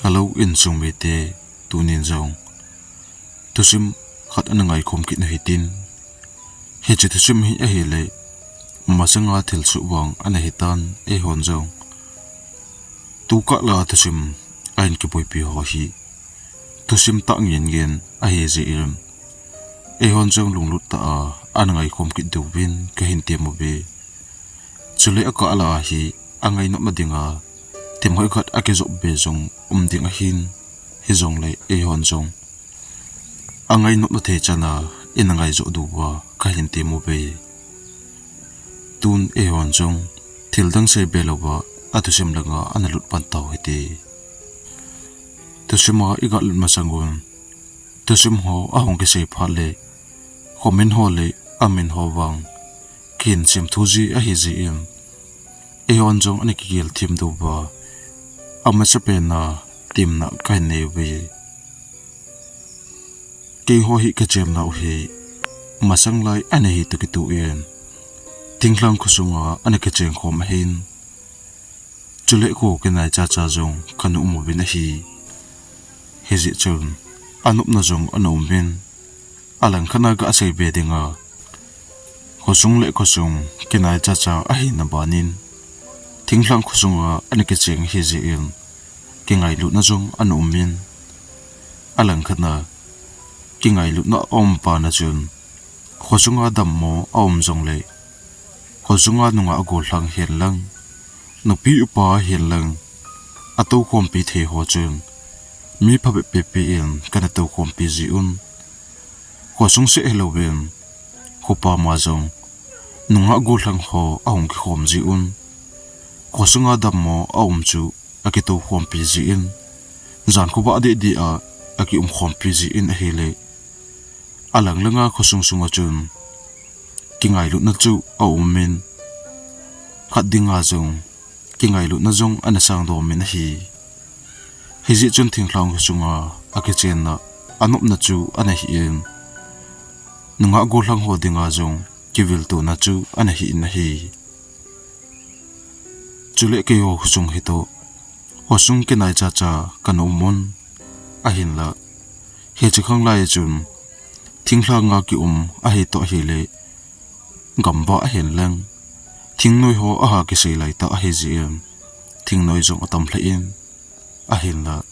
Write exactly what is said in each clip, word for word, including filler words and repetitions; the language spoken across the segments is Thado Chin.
Hello insung mite, tunin jong thusim khat ana ngaikhom kit u hitin. Hiche thusim hi ahile, masanga thilsoh vang ana hitan, eihon jong tukah la thusim ahin kiboipi ho hi thusim tah ngen ngen ahi jeh in, eihon jong lunglut tah a ana ngaikhom kit diuvin kahin tem uve. Chule akah la hi angainop nadinga themhoi khat akijop be jong um ding ahin, hijongle eihon jong angainop na thei chan a ina ngai joh diuva kahin tem uve. Tun eihon jong thildang sei be louva athusim langa ana lut pan tau hite. Thusim a iga lut masang un, thusim ho ahung kisei phat le, comment ho le amin ho vang kihin sim thu ji ahi jeh in, eihon jong ana kigel them diuva amasapen a temna kahin nei uve. Keiho hi kachennau hi masang lai ana hi toh kitoh in, thinglhang khosunga ana kicheng khom ahin, chule kho kinai chacha jong kana um uvin ahi. Hijeh chun anopna jong ana um in, alangkhat a gasei be dinga, khosung le khosung kinai chacha ahina banin, thinglhang khosunga ana kicheng ahi jeh in, kingailutna jong ana um in, alangkhat a kingailutna aum pa na chun, khosunga dammo aum jongle, khosunga nungah gollhang hen lang, nupi upa hen lang, atoukhompi thei ho chun mi phabep pi pi in kana toukhompi ji un. Khosung seh hilouvin, khopa ma jong nungah gollhang ho ahung kikhom ji un. Khosunga dammo aum chu akitoukhompi ji in, jan khovah deh deh a akiumkhompi ji in ahile, alang langa khosung sunga chun kingailutna chu aum in, khat dinga jong kingailutna jong ana sangdom in ahi. Hijeh chun thinglhang khosunga akichenna, anopna chu ana hi in, nungah gollhang ho dinga jong kiviltona chu ana hi in ahi. Chule keiho khosung hi toh, khosung kinai chacha kana um un, ahinla hiche khanglai chun thinglhanga kium ahi toh ahile, gamvah ahin lang, thingnoi ho aha kisei lai tah ahi jeh in, thingnoi jong atam lheh in, ahinla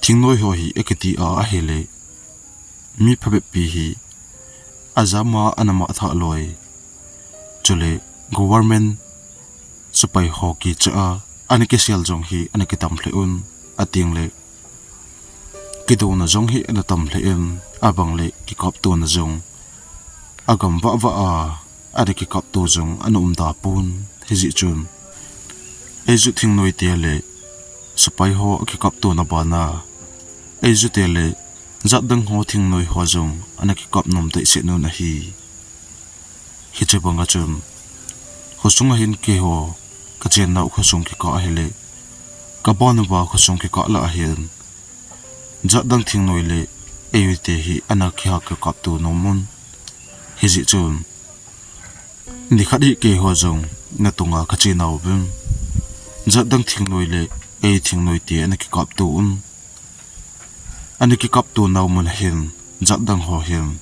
thingnoi ho hi akiti a ahile, mi phabep pi hi ajama ana mangthah loi. Chule government sepai ho kicha a ana kisel jong hi ana kitam lheh un, atengle kidouna jong hi ana tam lheh in, abangle kikaptona jong agamvah vah a ana kikapto jong ana um da pon. Hijeh chun eiho thingnoi te le sepai ho akikaptona bana, eiho te le jat dang ho thingnoi ho jong ana kikap nom dehset un ahi. Hiche banga chun, khosunga hin keiho kachennau khosung kikah ahile, kaban uva khosung kikah lah ahin, jat dang thingnoi le eiho te hi ana kiha kikapto nom un. Hijeh chun, nikhat hi keiho jong natunga kache nauvin, jat dang thingnoi le eiho thingnoi te ana kikapto un. Ana kikapto nau mun hin, jat dang ho hin,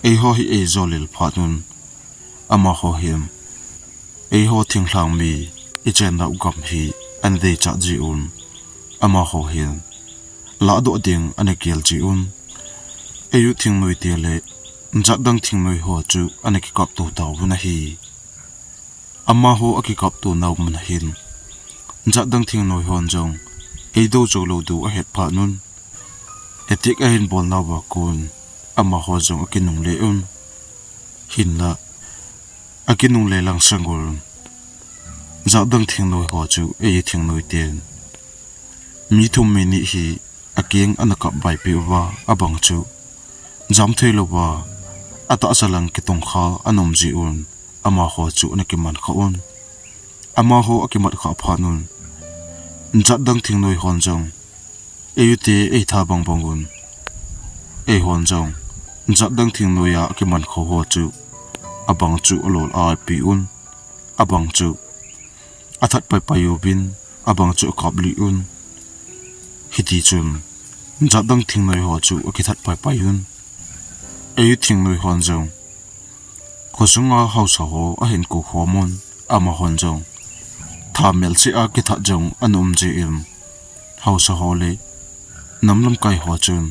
eiho hi eijolel phat un, amaho hin eiho thinglhang mi ichennau gam hi ana deichat ji un, amaho hin lahdoh ding ana gel ji un. Eiho thingnoi te le jat dang thingnoi ho chu ana kikapto tauvin ahi. Amaho akikapto nau mun hin, jat dang thingnoi hon jong eidou jou lou diu ahet phat un, attack ahin bol nauva kon, amaho jong akinungle un. Hinla, akinungle lang sangin, jat dang thingnoi ho chu eiho thingnoi ten mi thum mi ni hi akeng ana kap vaipeh uva, abang chu jamthei louva, atahsa lang kitongkha ana um ji un, amaho chu ana kiman kha un. Amaho akimat kha phat un, jat dang thingnoi hon jong eiho te eitha bang bang un, eihon jong jat dang thingnoi a akiman kha ho chu, abang chu alol a api un, abang chu athat pai pai uvin, abang chu akap lih un. Hiti chun, jatdang thingnoi ho chu akithat paipai un. Eiho thingnoi hon jong, khosunga haosa ho ahin kou khom un, amahon jong tha melchih a kithat jong ana um jin, haosa ho le nam lamkai ho chun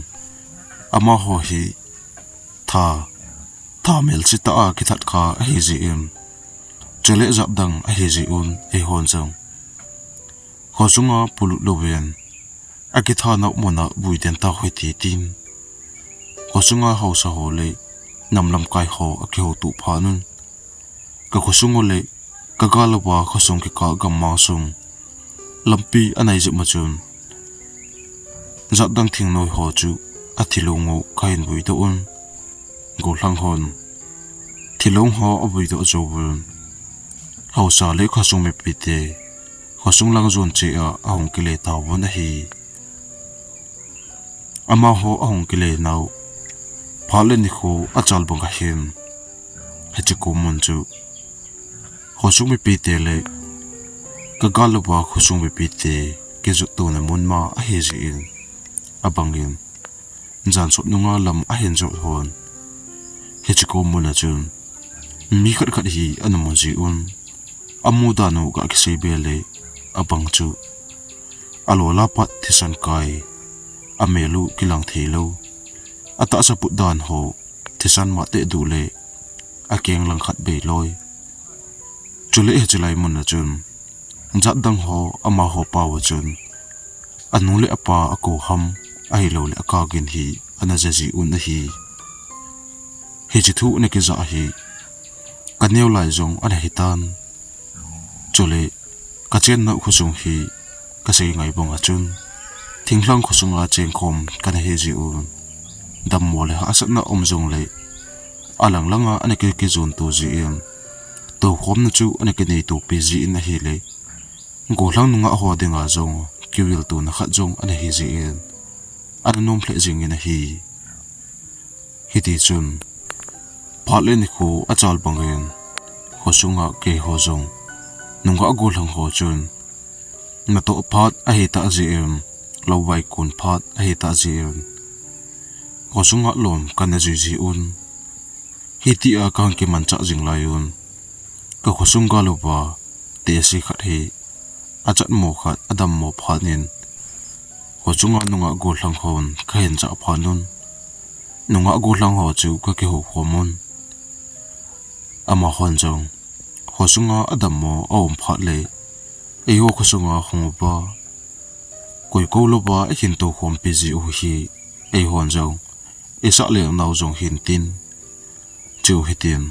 amaho hi tha, tha melchih tah a kithat kha ahi jin, chule jatdang ahi jin, eihon jong khosunga polut louvin akithat nau muna vui den tau hite tin, khosunga haosa ho le nam lamkai ho akihoutoh phat un, ka khosung u le ka gal uva khosung kikah gammang sung lampi anai jep ma chun, jatdang thingnoi ho chu athilong u kahin vuidoh un. Gollhang hon thilong ho avuidoh jouvun, haosa le khosung mipite khosung lang jon cheh a ahung kile tauvin ahi. Amaho ahung kile nau phat le nikho achal banga hin, hiche kom mun chu khosung mipite le ka gal uva khosung mipite kijot tona mun ma ahi jin, abangin jan sot nunga lam ahin jot hon, hiche kom muna chun mi khat khat hi ana mu jin, amu dan u ga kisei be le, abang chu alo la pat thisan kai, amel u kilang thei lou, atahsa put dan ho thisan mate duh le akeng lang khat bei loi. Chule hiche lai muna chun jatdang ho amaho pao a chun anu le apa akou ham, ahilou le akagin hi ana ja jiuvin ahi. Hiche thu ana kija hi kaneo lai jong ana hitan. Chule kachen nau khosung hi kasei ngai banga chun, thinglhang khosunga chengkhom kana hi jiuvin, dammo le hahsatna um jongle alang langa ana ki, kijon to jin, toukhomna chu ana kinei topi jin ahile, gollhang nungah ho dinga jong kiviltona khat jong ana hi jin, ana nom lheh jingin ahi. Hiti chun phat le nikho achal bangin, khosunga keiho jong nungah gollhang ho chun natoh phat ahitah jeh in, lou vaikon phat ahitah jeh in, khosunga lom kana jui jiuvin, hitia kahung kimanchah jing lai un, ka khosung gal uva tehse khat hi achatmo khat adammo phat in, khosunga nungah gollhang hon kahin jah phat un, nungah gollhang ho chu kakihou khom un. Amahon jong khosunga adammo aum phat le, eiho khosunga hung uva, koi kou louva eihin toukhompi jiu hi, eihon jong isah lel nau jong hintin, chu hitin,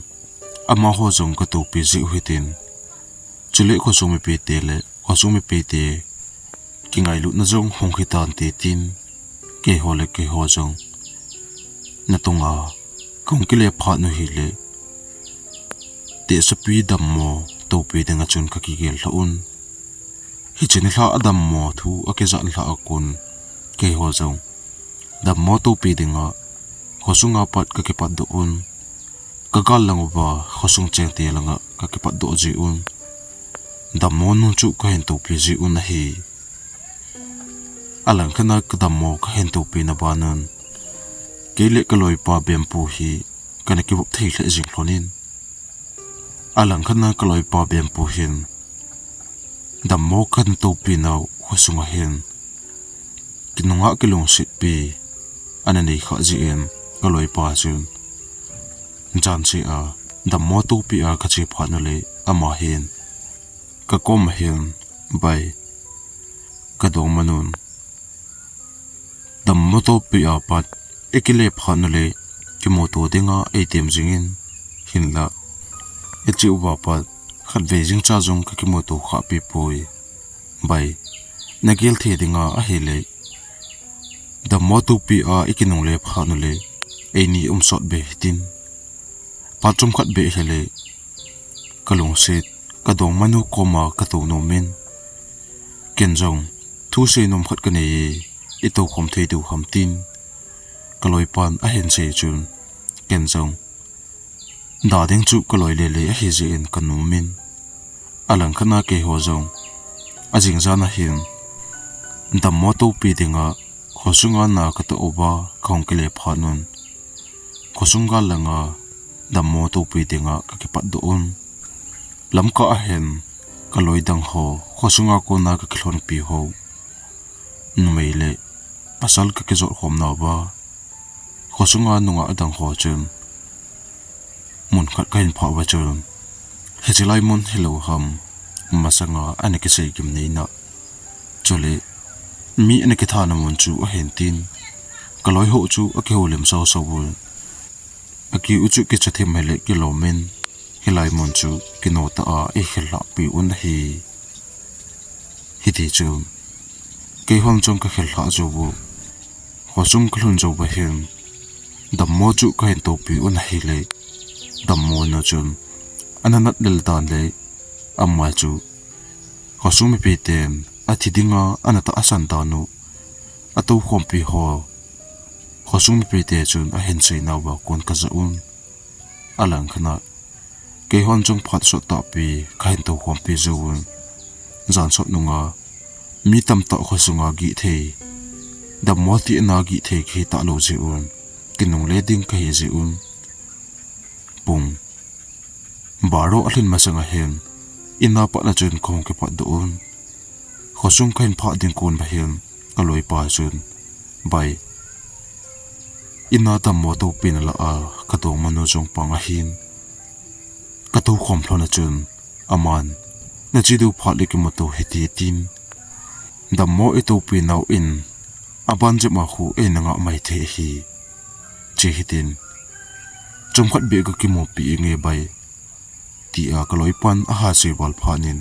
amaho jong katoupi jiu hitin, chule khosung mipite le khosung mipite kingailutna jong hung hitante tin, keiho le keiho jong natunga kahung kile phat u hile, tehsepi dammo toupi dinga chun kakigel lhah un. Hiche nilhah a dammo thu akijah lhah a kon, keiho jong dammo toupi dinga khosunga pat kakipatdoh un. Kagal lang uva khosung chengte langa kakipatdoh jiuvin, dammo nu chu kahin toupi jiuvin ahi. Alangkhat'a kadammo kahin toupina ban'in, kei le kaloipa Bempu hi kana kivop thei lheh jing lhonin, alangkhat'a kaloipa Bempu hin dammo kahin toupinau khosunga hin kinunga kilungsetpi ana nei khah jeh in, kaloipa chun janhi a dammo toupia kache phat uleh ama hin kakom a hin, Bai, kadongmanun, dammo toupia pat ikile phat uleh kimuto dinga eitem jingin, hinlah iche uva pat khatvei jingcha jong kakimuto khahpi poi. Bai, nagel thei dinga ahileh, dammo toupia ikinungle phat uleh eini umsot be hitin, phat chomkhat be hileh kalungset kadongmanu koma katou nomin, ken jong thusei nom khat kanei e, itoukhom thei diu ham tin kaloipan ahin sei chun, ken jong da ding chu kaloi lele ahi jeh in kanomin, alangkhat'a keiho jong ajingjan a hin Dammo topi dinga khosunga na katoh uva kahung kile phat un, khosung gal langa dammo topi dinga kakipatdoh un. Lamkah a hin kaloi dang ho, khosunga kona kakilhonpi ho, numei le pasal kakijot khomna uva khosunga nungah adang ho chun mun khat kahin phah uva chun, hiche lai mun hilou ham, masanga ana kisei gimneina, chule mi ana kithana mun chu ahin tin, kaloi ho chu akihoulim sausau un, akiu chu kicha thim hile kilom in, hilai mun chu kino tah a eikhelhah pi un ahi. Hiti chun keihon jong kakhel lhah jou u, khosung kalhun jou uva hin dammo chu kahin topi un ahile, dammo nu chun ana nat lel dan le ama chu khosung mipiten athi dinga ana tahsan dan u atoukhompi ho khosung mipite chun ahin seina uva kon kaja un. Alangkhat a keihon jong phat sot tahpi kahin toukhompi jou un. Jan sot nunga mi tamtah khosunga gihthei, dammo tina gihthei kahi talou jeh un, kinungle ding kahi jeh un, pung baro alhin masanga hin ina pat a chun kahung kipatdoh un. Khosung kahin phah ding kon uva hin kaloipa chun, Bai, ina dammo topi nalah a kadongmanu jong pang ahin, katoukhom lhon a chun aman, nache diu phat le kimuto hite, tin. Dammo itopi nau in aban jep a khu eina ngah mai thei ahi, che hitin, chomkhat beh kakimupi inge bai, tia kaloipan ahasei val phat in,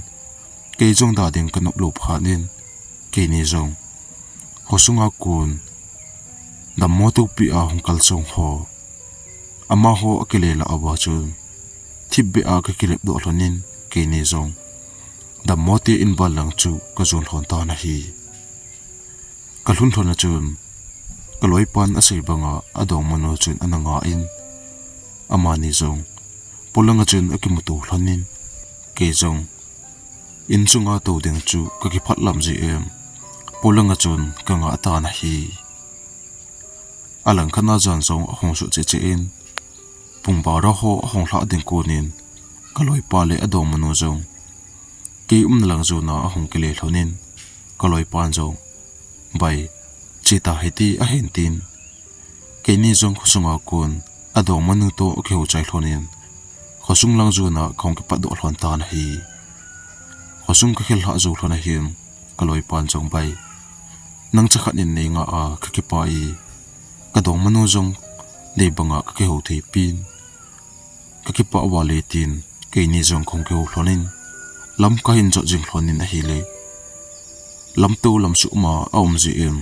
kei jong da ding kanop lou phat in, keini jong khosunga kon dammo topi a hung kalsong ho, amaho akile lah uva chun thipbeh a kakilep doh lhon in, keini jong dammo te in val lang chu kajon lhon tan ahi. Kalhun lhon a chun kaloipan asei banga adongmanu chun ana ngah in, amani jong polanga chun akimuto lhon in, kei jong insunga tou ding chu kakiphat lam jeh in polanga chun kangah tan ahi. Alangkhat a jan jong ahung sut cheh cheh in, pung baro ho ahung lhah ding kon in, kaloipa le adongmanu jong kei umna lang jona ahung kile lhon in, kaloipan jong, Bai, che ta hite, ahin tin, keini jong khosunga kon adongmanu toh akihou chai lhon in, khosung lang jona kahung kipatdoh lhon tan ahi. Khosung kakhel lhah jou lhon a hin kaloipan jong, Bai, nang chakhat in neingah a kakipah e, kadongmanu jong nei banga kakihou thei pin, kakipah val e, tin, keini jong kahung kihou lhon in, lam kahin jot jing lhon in ahile, lamtou lamsuh ma aum jeh in,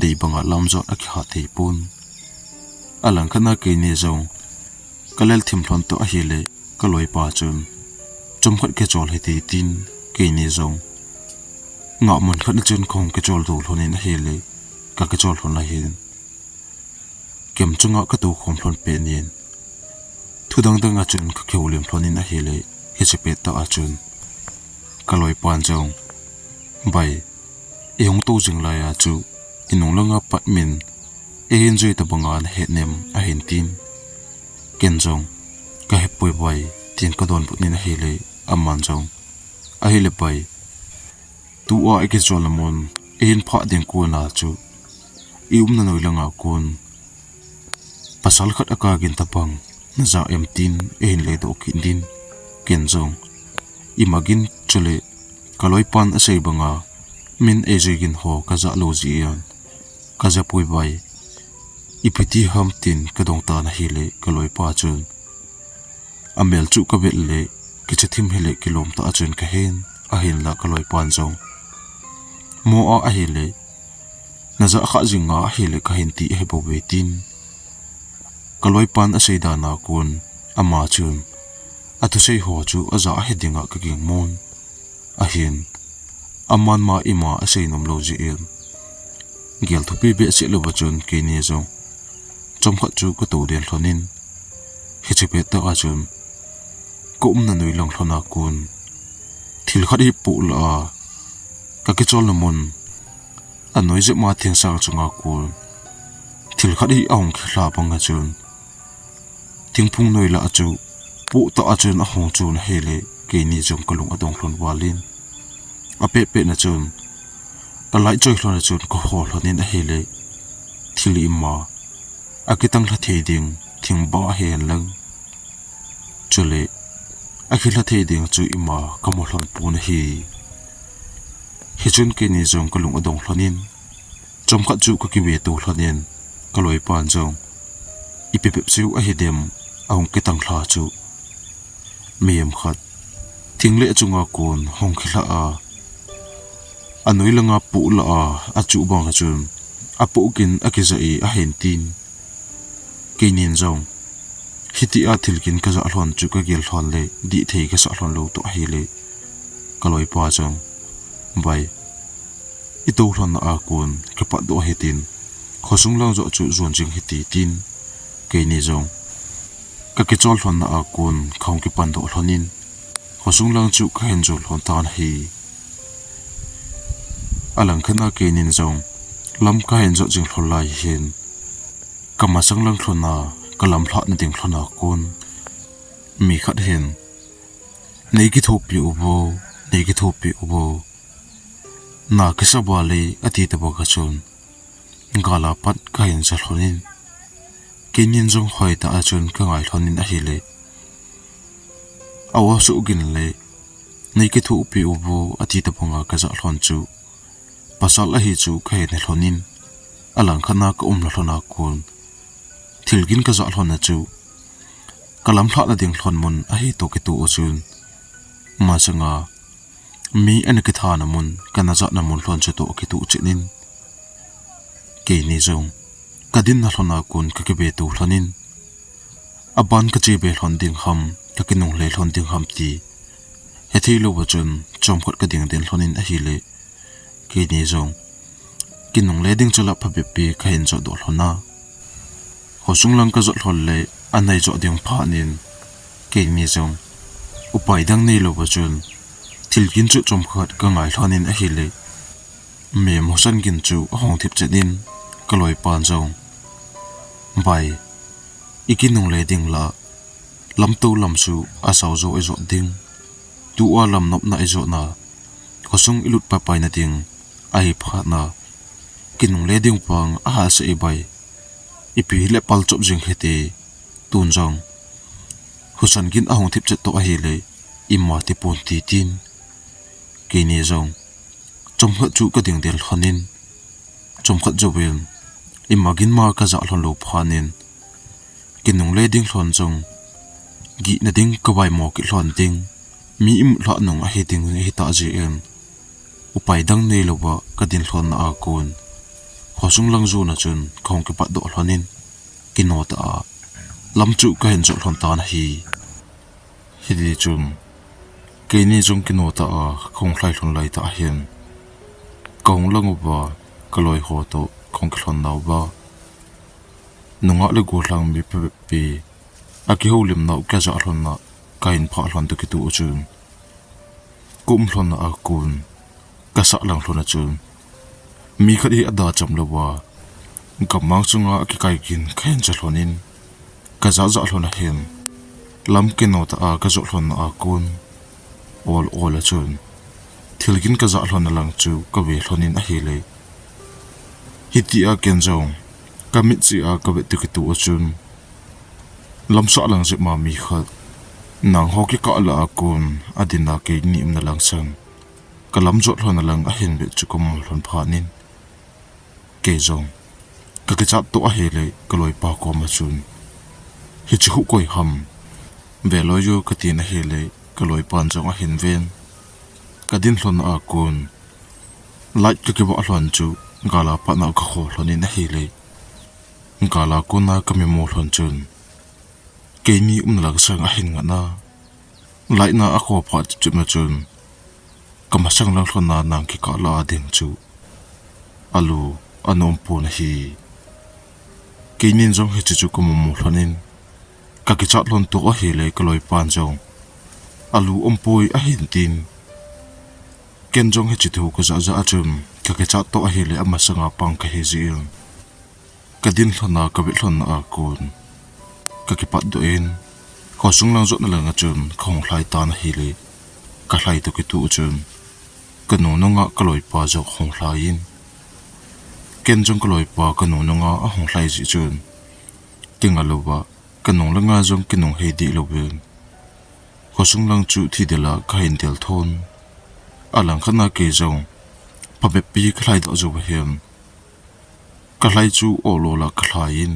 dei banga lam jot akiha thei pon. Alangkhat a keini jong kalel thim lhon toh ahile, kaloipa chun, Chomkhat kichol hite, tin, keini jong ngah mun khat a chun kahung kichol tou lhon in ahile, kakichol lhon a hin kem chunga katoukhom lhon pet in, thu dang dang a chun kakihoulim lhon in ahile, hiche pettah a chun kaloipan jong, Bai, ihung tou jing lai a chu inung langa pat min eihin jui tabanga nahet nem, ahin tin, ken jong, Kahepoi bai, tin kadonbut in ahile, aman jong, Ahile bai, tua ikicholna mun ihin phah ding kona chu iumna noi langa kon pasal khat akagin tabang naja em, tin eihin ledoh kit in, ken jong, Imagin, chule kaloipan asei banga min eijui gin ho kajah lou jeh in kajapoi bai, ipi ti ham, tin kadong tan ahile, kaloipa chun, Amel chu kavet le kicha thim hile kilom tah a chun kahen, ahinla kaloipan jong, Mo a ahile najah kha jing nga ahile kahin ti ahibouve, tin kaloipan asei dan a kon ama chun athusei ho chu ajah ahi dinga kaging mon ahin, aman ma ima asei nom lou jeh in, gel thupi behseh louva chun keini jong chomkhat chu katou den lhon in, hiche pettah a chun kaumna noi lang lhon a kon thil khat hi poh lah a kakicholna mun Anoi jep ma thing sang chunga kon thil khat hi ahung khilha bang a chun, thingphung noi lah a chu, poh tah a chun ahung chun ahile, keini jong kalung adong lhon val in. Apeh peh na chun, alight choi lhon a chun kaho lhon in ahile, thil ima akitang lha thei ding thingba ahi hen lang. Chule, akilha thei ding chu ima kamu lhon pon ahi. Hichun keini jong kalung adong lhon in, chomkhat chu kakive to lhon in, kaloipan jong, ipi bep chu ahi dem, ahung kitang lha chu. Mihem khat thing le chunga kon hung khilha a, anoi langa poh lah a, achu bang a chun, apoh kin akija e ahin tin. Keinin jong, hitia thil kin kajah lhon chu kagel lhon le, dih thei kasah lhon lou toh ahile, kaloipa jong, bai, ito lhon na a kon kipatdoh hitin, khosung lang joh chu jon jing hite tin, keini jong, kakichol lhon na a kon kahung kipandoh lhon in, khosung lang chu kahin jon lhon tan ahi. Alangkhat a keinin jong, lam kahin jot jing lhon lai hin, kamasang lang lhon a, kalamlhah na ding lhon a kon, mi khat hin, nei kithopi uvo, nei kithopi uvo, na kisa val e, ati tabang a chun, gal a pat kahin ja lhon in, keinin jong hoitah a chun kangai lhon in ahile, aw suh gin le, nei kithopi uvo, ati tabang a kajah lhon chu, pasal ahi chu kahin he lhon in, alangkhat a kaum lha lhon a kon, thil kin kajah lhon a chu, kalamlhah na ding lhon mun ahi toh kitoh a chun, masanga mi ana kithana mun, kana jahna mun lhon chu toh kitoh chet in, keini jong, kadin na lhon a kon kakive to lhon in, aban kache ve lhon ding ham, kakinungle lhon ding ham ti hethei lou a chun, chomkhat kading den lhon in ahile, keini jong, kinungle ding chu lah phabep pi kahin jotdoh lhon a. Khosung lang kajot lhon le, anai jot ding phat in, keini jong, upai dang neilou a chun, thil kin chu chomkhat kangai lhon in ahile, mihem husan gin chu ahung thip chet in, kaloipan jong, bai, ikinungle ding lah, lamto lam chu asao jo ijot ding, tua lam nopna ijotna, khosung ilut paipai na ding, ahi phat na, kinungle ding vang ahahsa e bai, ipi le palchop jing hite, tun jong, husan gin ahung thip chet toh ahile, ima tipon ti tin, keini jong, chomkhat chu kading del lhon in, chomkhat jouvin, ima gin ma kajah lhon lou phat in, kinungle ding lhon jong, gihna ding kavaimo kit lhon ding, mi imut lhah nung ahi ding ahitah jeh in, upai dang neilou a kadin lhon na a kon, khosung lang jon a chun kahung kipatdoh lhon in, kino tah a, lam chu kahin jot lhon tan ahi. Hiti chun, keini jong kino tah a kahung lhai lhon lai tah hin, kahung lang uva, kaloi ho toh kahung kilhon nauva, nungah le gollhang mi phabep pi, akihoulim nau kajah lhon na, kahin phah lhon toh kitoh a chun, kaum lhon na a kon, kasah lang lhon a chun, mi khat hi ada cham louva, gammang chunga akikai gin kahin ja lhon in, kajah jah lhon ahin, lam kino tah a kajot lhon na a kon, ol ol a chun, thil gin kajah lhon na lang chu kave lhon in ahile, hitia ken jong, kamit jeh a kavet toh kitoh a chun, lamsah lang jep ma mi khat, nang ho kikah lah a kon, adin a keini umna lang sang, kalam jot lhon na lang ahin vet chu kamu lhon phat in, kei jong, kakichat toh ahile kaloipa koma chun, hiche khu koi ham, veloi o katin ahile, kaloipan jong ahin ven, kadin lhon na a kon, light kakivah lhon chu, gal a pat na kaho lhon in ahile, gal a kona kamimu lhon chun, keini umna lang sang ahin ngat na, light na akho phat chipchip na chun, kamasang lang lhon na nang kikah lah a ding chu, alu, ana um pon ahi. Keinin jong hiche chu kamumu lhon in, kakichat lhon toh ahile kaloipan jong, alu umpoi ahin tin, ken jong hiche thu kajah jah a chun, Ka kichat toh ahile amasanga pang kahi jeh in, ka din lhon a, ka vet lhon a kon ka kipat doh in, khosung lang jotna lang a chun ka hung lhai tan ahile, ka lhai toh kitoh chun ka nung nunga ka loipa jong ahung lhai in, ken jong ka loipa ka nung nunga ahung lhai jeh chun, kinga louva ka nung langa jong kinung hei deh louvin, khosung lang chu thi del a ka hin del thon. Alang khat na kei jong phabep pi ka lhai doh jou ahin, ka lhai chu ol ol a ka lhai in,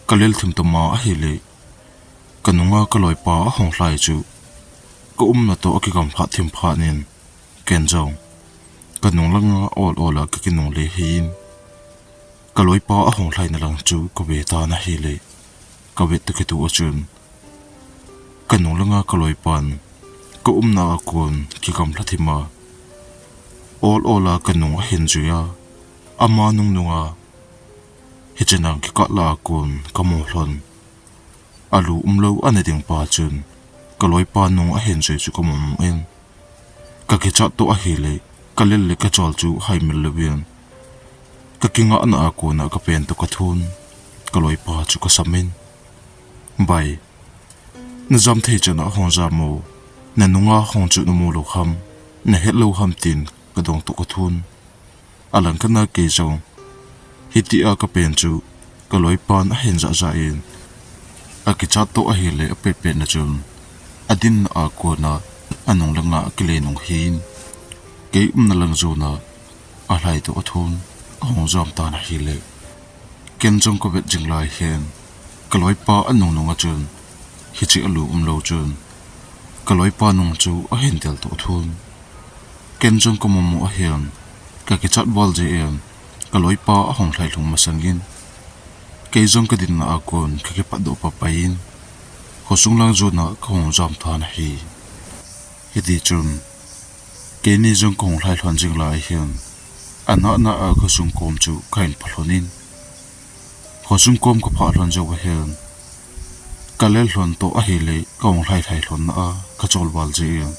ka lel thim tama ahile, ka nunga ka loipa ahung lhai chu ka umna toh akigamlha thim phat in, ken jong ka nung langa ol ol a ka kinung le hei in, ka loipa ahung lhaina lang chu ka ve tan ahile, ka vet toh kitoh a chun ka nung langa ka loipan ka umna a kon kigamlha thim a, ol ol a ka nung ahin jui a, ama nung nunga hiche nang kikah lah a kon ka mu lhon. Alu umlou ana ding pa chun ka loipa nung ahin jui chu ka mu in, ka kichat toh ahile, ka lel le ka chol chu haimil louvin, ka kingahna a kona ka pen toh ka thun, ka loipa chu ka sam in, "Bai, na jam thei chan a hung jam o, na nunga hung chu na mu lou ham, na het lou ham?" tin ka dong toh ka thun. Alang khat na kei jong hitia ka pen chu ka loipan ahin jah jah in, akichat toh ahile apet pet na chun, adin na a kona anung langa akile nung hin, kei umna lang jona alhai toh athun, ahung jam tan ahile, ken jong ka vet jing lai hin, ka loipa anung nunga chun hiche alu umlou chun ka loipa nung chu ahin del toh athun. Ken jong ka mu mu ahin, ka kichat val jeh in, ka loipa ahung lhai lhung masang in, kei jong ka dinna a kon ka kipat doh papai in, khosung lang jona ka hung jam tan ahi. Hiti chun, keini jong ka hung lhai lhon jing lai hin, ana na a khosung kom chu ka hin pha lhon in, khosung kom ka pha lhon jou ahin, ka lel lhon toh ahile, ka hung lhai lhai lhon na a ka chol val jeh in,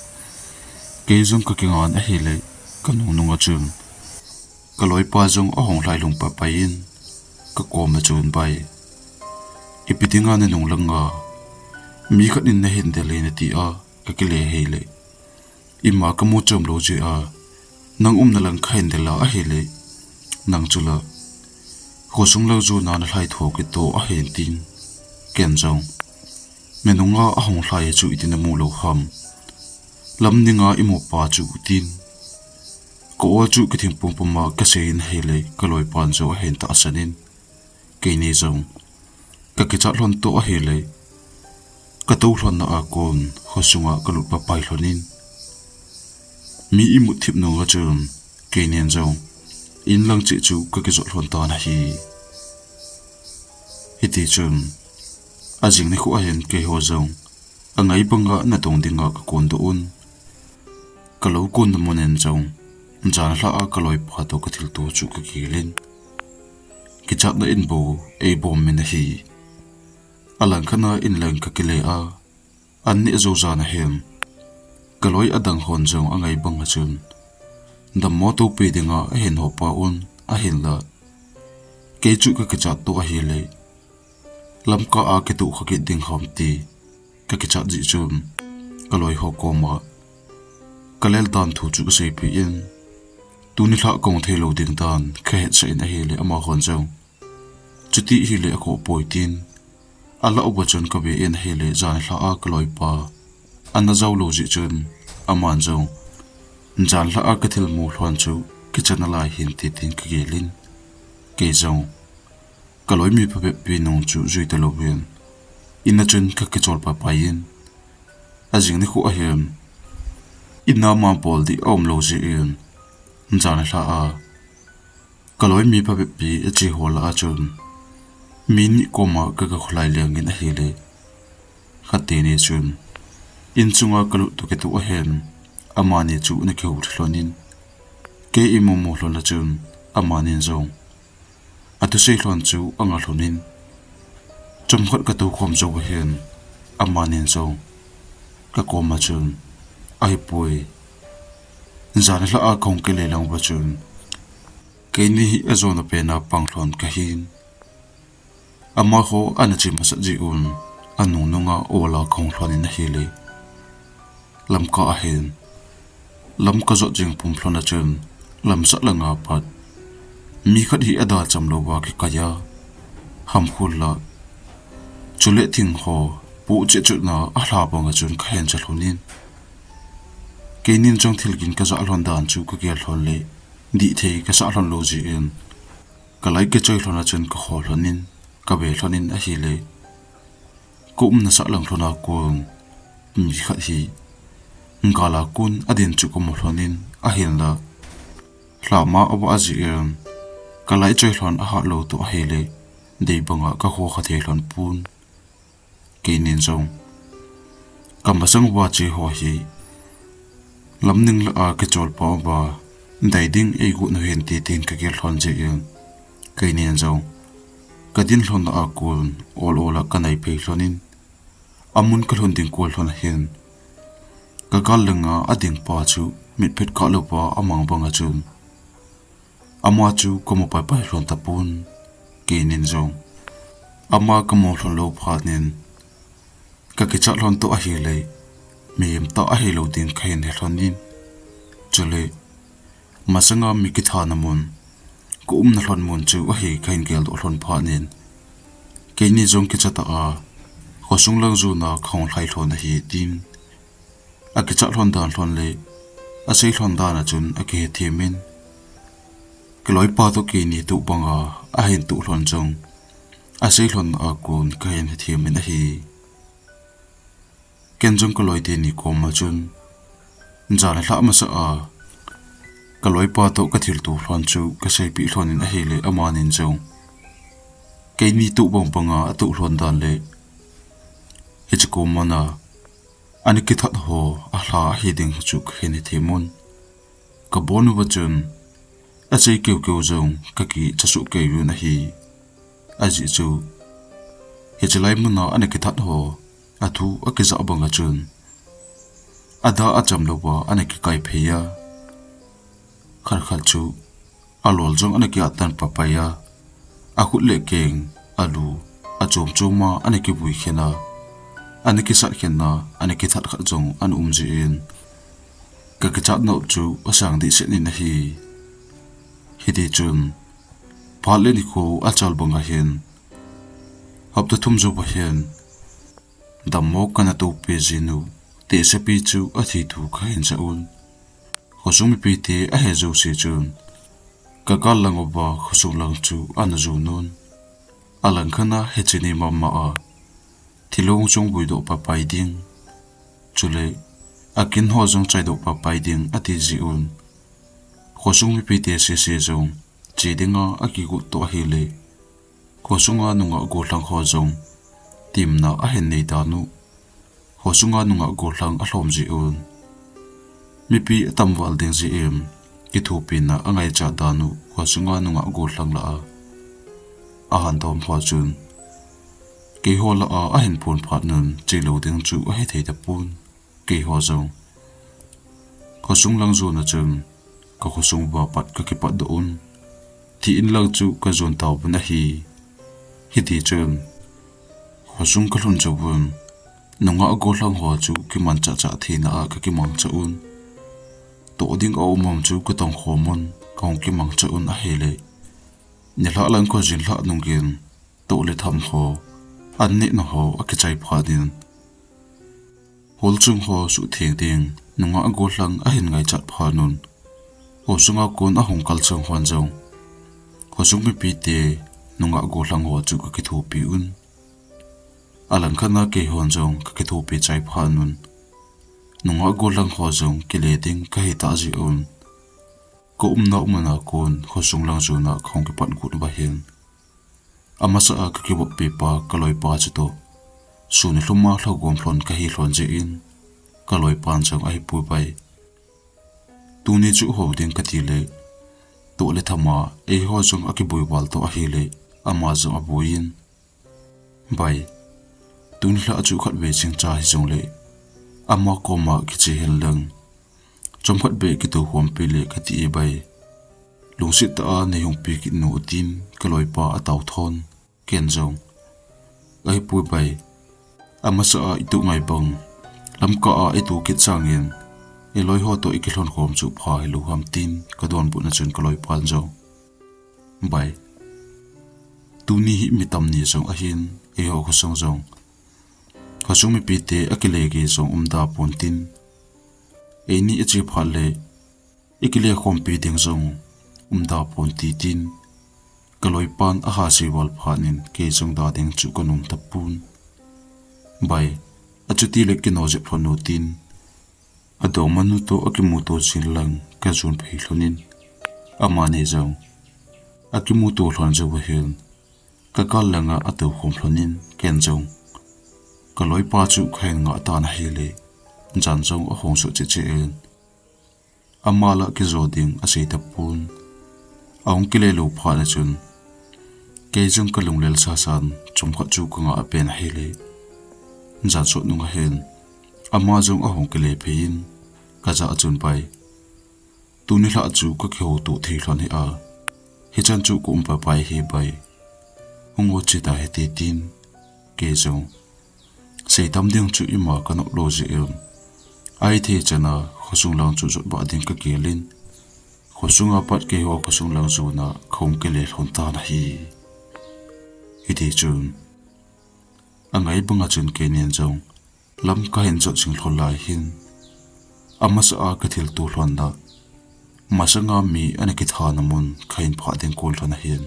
kei jong ka kingan ahile, ka nung nunga chun ka loipa jong ahung lhai lhung papai in, ka koma chun, "Bai, ipi dinga na nung langa mi khat in na hin del e na ti a, ka kile hei le, ima ka mu chom lou jeh a, nang umna lang ka hin del a ahile, nang chu la khosung lang jona na lhai tho kit toh ahin," tin, ken jong, "Na nunga ahung lhai chu iti na mu lou ham? Lam dinga imu pa chu," tin, ka ol chu kithing pum pum a ka sei in ahile, ka loipan jong ahin tahsan in, keini jong ka kichat lhon toh ahile, ka tou lhon na a kon khosunga ka lut papai lhon in, mi imut thip nunga chun keinin jong in lang cheh chu ka kijot lhon tan ahi. Hiti chun, ajing nikho ahin keiho jong angai banga natong dinga ka kon doh un, ka lou konna mun in jong, jan lha a ka loipa toh ka thilto chu ka gel in, kichatna in bou ei bom min ahi. Alang khat na in lang ka kile a, an neh jou jan ahin, ka loi adang hon jong angai banga chun, dammo toh pe dinga ahin hopa un, ahinla kei chu ka kichat toh ahile, Lamka a kitoh kha kit ding ham ti ka kichat jeh chun, ka loi ho koma ka lel dan thu chu ka seipeh in, tuni lha kahung thei lou ding dan ka hetsah in ahile, amahon jong chuti hile akhoh poi tin, alah uva chun ka ve in ahile, jan lha a ka loipa ana jao lou jeh chun, aman jong jan lha a ka thil mu lhon chu kichat nalai hinte tin ka gel in, kei jong ka loi mi phabep pi nung chu jui talouvin, in a chun ka kichol papai in, ajing nikho ahin, in a ma bol ding aum lou jeh in, jan lha a ka loi mi phabep pi ache ho lah a chun, mi ni koma ka ga kholai leng in ahile, khat teni chun, in chunga ka lut toh kitoh ahin, amani chu ana kihou lhon in, kei imu mu lhon a chun, amanin jong athusei lhon chu anga lhon in, chomkhat ka tou khom jou ahin, amanin jong ka koma chun, ahipoi, jan lha a kahung kile lang uva chun, Keini hi ajona pena pang lhon kahin. Amaho ana che masat jeh un, anung nunga ol a kahung lhon in ahile, Lamka ahin. Lam kajot jing pum lhon a chun, lamsah langa pat mi khat hi ada cham louva kikai a, hamkhul la, chule thing ho, pu che chutna alha banga chun kahin cha lhon in. Keinin jong thil gin kajah lhon dan chu kagel lhon le, dih thei kasah lhon lou jeh in, kalai kichoi lhon a chun kaho lhon in, kave lhon in ahile, kaumna sah lang lhon a kon mi khat hi gal a kon adin chu kamu lhon in, ahinla lhama avah jeh in, kalai choi lhon ahat lou toh ahile, dei banga kaho kha thei lhon pon. Keinin jong, kamasang uva che ho hi, lamning lah a kichol pa uva, dai ding eigot u hinte tin kagel lhon jeh in, keinin jong, kadin lhon a kon, ol ol a kanai phei lhon in, amun kalhun ding kol lhon ahin, kagal langa ading pa chu mitphet kah louva amang banga chun, ama chu kamu paipai lhon tapon. Keinin jong, ama kamu lhon lou phat in, kakichat lhon toh ahile, mihem tah ahilou ding kahin he lhon in, chule, masanga mi kithana mun, kaumna lhon mun chu ahi kahin geldoh lhon phat in, keini jong kicha tah a, khosung lang jona kahung lhai lhon ahi tin, akichat lhon dan lhon le, asei lhon dan a chun akihethem in, kaloipa toh keini tuh banga ahin tuh lhon jong, asei lhon a kon kahin hethem in ahi. Ken jong kaloi teni koma chun, jan alhah masa a, kaloipa toh kathilto lhon chu kaseipeh lhon in ahile, amanin jong, keini tuh bang banga atuh lhon dan le, hiche komana ana kithat ho alha ahi ding chu kahin hethem un. Kabon uva chun, asei keukeu jong kakicha soh kei un ahi. Ajeh chu, hiche lai muna ana kithat ho, athu akijah banga chun, ada acham louva ana kikai phei a, khat khat chu alol jong ana kiatan papai a, akhut le keng, alu, achom chom a ana kivui khen a, ana kisat khen a, ana kithat khat jong ana um jeh in, kakichat nop chu asang dehset in ahi. Hitichun, phat le nikho achal banga hin, hapta thum jouva hin, dammo kana tohpeh jinu, tehsepi chu athi thu kahin jah un. Khosung mipite ahe jouse chun, kagal lang uva khosung lang chu ana jon un. Alangkhat a hiche ni mama a, thilong jong vuidoh paipai ding, chule, akin ho jong chaidoh paipai ding ati jeh un, khosung mipite sese jong che dinga akigot toh ahile, khosunga nungah gollhang ho jong temna ahin nei dan u, khosunga nungah gollhang alhom jeh un, mipi atam val ding jeh in, kithopina angaichat dan u, khosunga nungah gollhang lah a, ahin dom ho chun, keiho lah a ahin phon phat un, chelou ding chu ahithei tapon. Keiho jong, khosung lang jona chun, kakhosung uva pat kakipatdoh un, thi in lang chu kajon tauvin ahi. Hitichun, khosung kalhun jouvun, nungah gollhang ho chu kimanchah chah theina a kakimangcha un, toh ding aum um chu katongkhom un, kahung kimangcha un ahile, nilhah lang khojin lhah nungin, toh le tham ho, an nehna ho akichai phat in, hol chung ho suhtheng ding, nungah gollhang ahin ngaichat phat un, khosunga kon ahung kal chang hon jong, khosung mipite, nungah gollhang ho chu kakithopi un. Alangkhat a keihon jong kakithopi chai phat un, nungah gollhang ho jong kile ding kahitah jeh un, kaumna muna kon khosung lang jona kahung kipat got uva hin, amasa a kakivoppi pa kaloipa chutoh, sun nilhum a lhagom lhon kahi lhon jeh in, kaloipan jong ahipoi bai, tuni chu hou ding katile, toh le tham a eiho jong akiboi val toh ahile, ama jong aboi in, bai, tuni lhah chu khatvei chingcha hijongle, ama koma kiche hen lang, chomkhat beh kitohkhompi le kati e bai. Lungset tah a nei hung pe kit un, tin ka loipa a tao thon. Ken jong, ahipoi bai, amasa a i tuh ngai bang, Lamka a i tuh kit sangin i loi ho toh i kilhon khom chu pha hilou ham, tin ka donbut na chun ka loipan jong, bai, tuni hi mi tam ni jong ahin, eiho khosung jong, khosung mipite a kile gei jong um da pon tin, eini a che phat le i kile khompi ding jong um da pon, ti tin ka loipan a ha sei val phat in kei jong da ding chu ka nom ta pon. Bai, achuti le kino jep lhon u, tin adongmanu toh akimuto jing lang ka jon phei lhon in, amani jong akimuto lhon jou ahin, ka gal langa atou khom lhon in, ken jong ka loipa chu ka hin ngah tan ahile, jan jong ahung soh cheh cheh in, ama lah kijo ding asei ta pon. Ahung kile lou phat na chun, kei jong ka lunglel sasan chomkhat chu ka ngah pen ahile, jan sot nung ahin, ama jong ahung kile phei in, ka jah a chun, bai, tuni lhah chu ka kihouto thei lhon hih a, hichan chu ka um pai pai hi bai, hung o che ta hite, tin kei jong sei tam ding chu ima ka nop lou jeh in, ahi thei chan a khosung lang chu jot bah ding ka gel in, khosung a pat keiho khosung lang jon a ka hung kile lhon tan ahi. Hiti chun, angai banga chun keinin jong lam ka hin jot jing lhon lai hin, amasa a ka thilto lhon na, masanga mi ana kithana mun ka hin phah ding kon lhon ahin,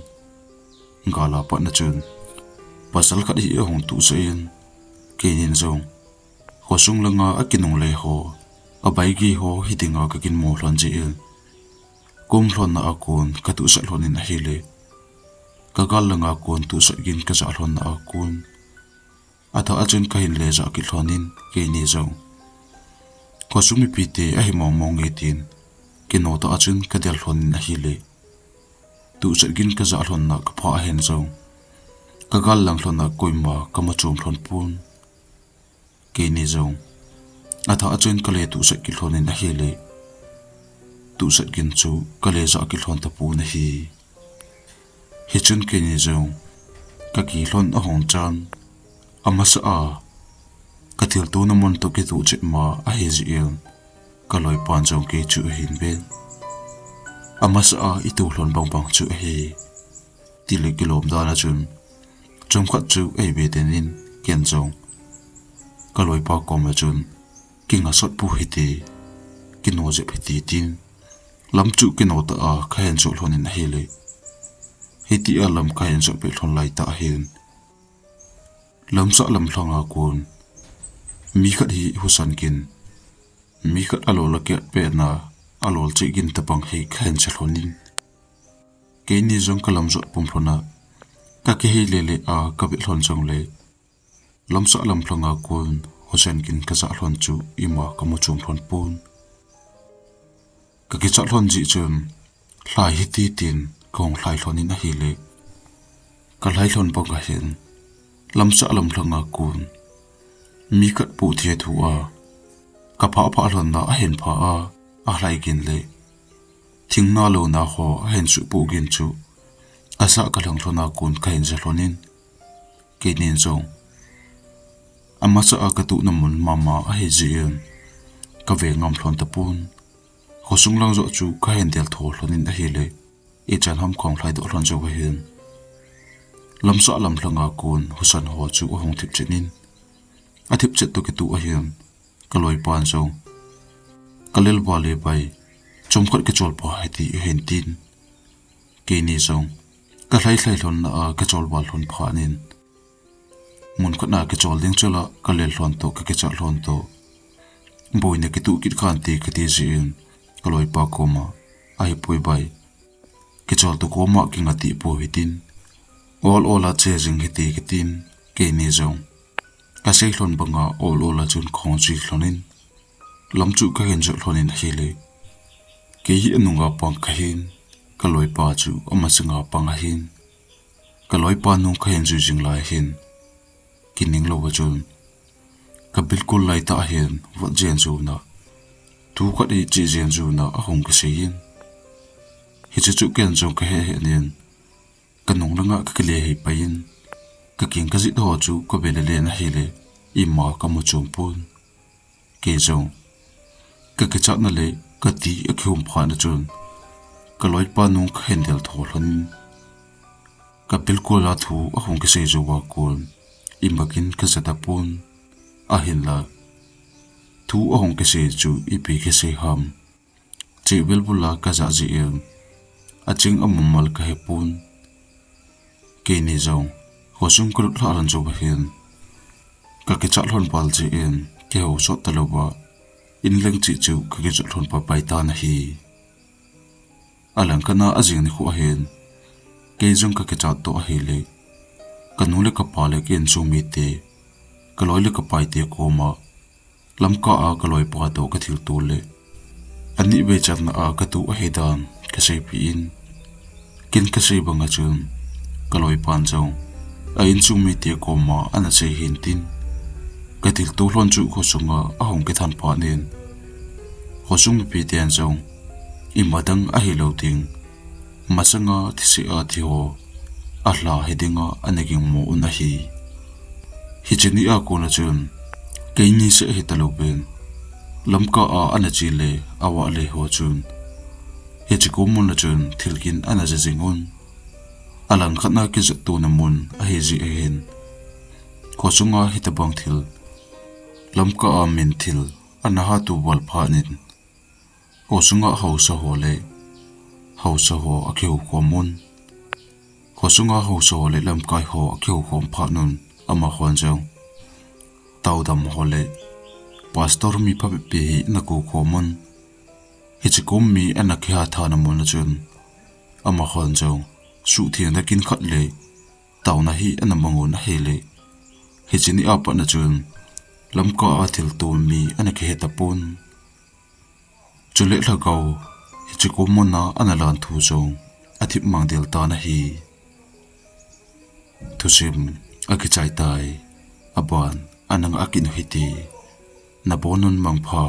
gal a pat na chun pasal khat hi ahung tuhsah in, keinin jong khosung langa akinungle ho, abai gei ho hi dinga ka ginmo lhon jeh in, kum lhon na a kon ka tuhsah lhon in ahile, ka gal langa kon tuhsah gin ka jah lhon na a kon, athah a chun ka hin le jah kit lhon in, keini jong khosung mipite ahi mong mong nge tin, kino tah a chun ka del lhon in ahile, tuhsah gin ka jah lhon na ka phah ahin jong, ka gal lang lhon na koima ka mu chom lhon pon. Keini jong athah a chun ka le tuhsah kit lhon in ahile, tuhsah gin chu ka le jah kit lhon ta pon ahi. Hichun keini jong ka kile lhon ahung chan, amasa a ka thilto na mun toh kitoh chet ma ahi jeh in, ka loipan jong kei chu ahin ven, amasa a i tuh lhon bang bang chu ahi, ti le kilom dan a chun, chomkhat chu ei ve den in, ken jong ka loipa koma chun, kinga sot pou hite, kino jep hite, tin lam chu kino tah a ka hin jot lhon in ahile, hiti a lam ka hin jot peh lhon lai tah hin, lamsah lam lhanga kon mi khat hi husa gin, mi khat alol akiat pet na, alol cheh gin tabang hi ka hin che lhon in, keini jong ka lam jot pum lhon a, ka kihei le le a ka vet lhon jongle, lamsah lam lhanga kon husa gin ka jah lhon chu ima ka mu chom lhon pon. Ka kichat lhon jeh chun, lhai hite tin ka hung lhai lhon in ahile, ka lhai lhon bang ahin, lamsah lam lhanga kon mi khat pu thi a thu a, ka phah phah lhon na ahin phah a, alhai gin le thing na lou na ho ahin suhpu gin chu, ka sah ka lhang lhon a kon ka hin ja lhon in, keinin jong amasa a ka tuh na mun mama ahi jeh in, ka ve ngam lhon ta pon. Khosung lang joh chu ka hin del tho lhon in ahile, ichan ham ka hung lhai doh lhon jou ahin, lamsah lam lhanga kon husa ho chu ahung thip chet in, athip chet toh kitoh ahin, ka loipan jong, ka lel val le bai, chomkhat kichol pha hite ahin tin, keini jong ka lhai lhai lhon na a kichol val lhon phat in, mun khat na kichol ding chu la ka lel lhon toh, ka kichat lhon toh, boina kitoh kit khan te ka ti jeh in, ka loipa koma, ahipoi bai, kichol toh koma kinga tih pou hitin, ol ol a che jing hite ka tin, keini jong ka sei lhon banga ol ol a chun ka hung che lhon in, lam chu ka hin jot lhon in ahile, kei hi anunga pang ka hin, ka loipa chu amasanga pang ahin, ka loipa nung ka hin jui jing lai hin, kining lou a chun, ka bilkol lai tah hin vat jen jou na, thu khat hi che jen jou na ahung kisei in, Hiche chu ken jong ka he he nin, ka nung langa ka kile hei pai in, ka king ka jit ho chu ka ve le le na hile, ima ka mu chom pon. Kei jong ka kichat na le ka ti a kihum phat na chun, ka loipa nung ka hen del tho lhon in, ka pilkol a thu a hung kisei jou va kon, imakin ka jat a pon. Ahinla, thu a hung kisei chu ipi kisei ham, cheh vel bula ka ja ji in, a ching a mumal ka he pon. Keini jong, khosung ka lut lha lhon jou va hin, ka kichat lhon val ji in, kei ho sot ta lou va, in leng cheh chu ka kijot lhon pa pai ta na hi. A lang khat na a jing ni khu a hin, kei jong ka kichat to ahile, ka nu le ka pa le ka insung mite, ka loi le ka pai te koma, Lamka a ka loipa to ka thil to le, ani vei chan na a ka tu ahi dan ka sei pi in, kin ka sei banga chun, ka loipan jong, a insung mite koma ana sei hin tin, ka thil to lhon chu khosunga a hung kithan phat nin, khosung mipi ten jong, ima dang ahi lou ding, masanga thise a thi ho, a lha hi dinga ana ging mo un ahi. Hiche ni a kon a chun, keini seh hi ta lou pen, Lamka a ana che le, a va le ho chun, hiche kom mun a chun thil kin ana ja jing un. A lang khat na kijat to na mun ahi ji ahin, khosunga hi ta bang thil, Lamka a min thil ana ha tu val phat nin, khosunga haosa ho le, haosa ho a kihou khom un. Khosunga haosa ho le lamkai ho a kihou khom phat nun, ama hon jong, tao dam ho le, pastor mi pha pi hi ana kou khom un. Hiche kom mi ana kiha tha na mun a chun, ama hon jong, suhtheng na kin khat le, tao na hi ana mang un ahile, hiche ni a pat na chun, Lamka a thil to mi ana kihe ta pon. Chule lhagao, hiche kom mun a ana lan thu jong, a thip mang del ta na hi. Thusim a kichai tai, a ban, a nang a kin hiti, na bon un mangpha.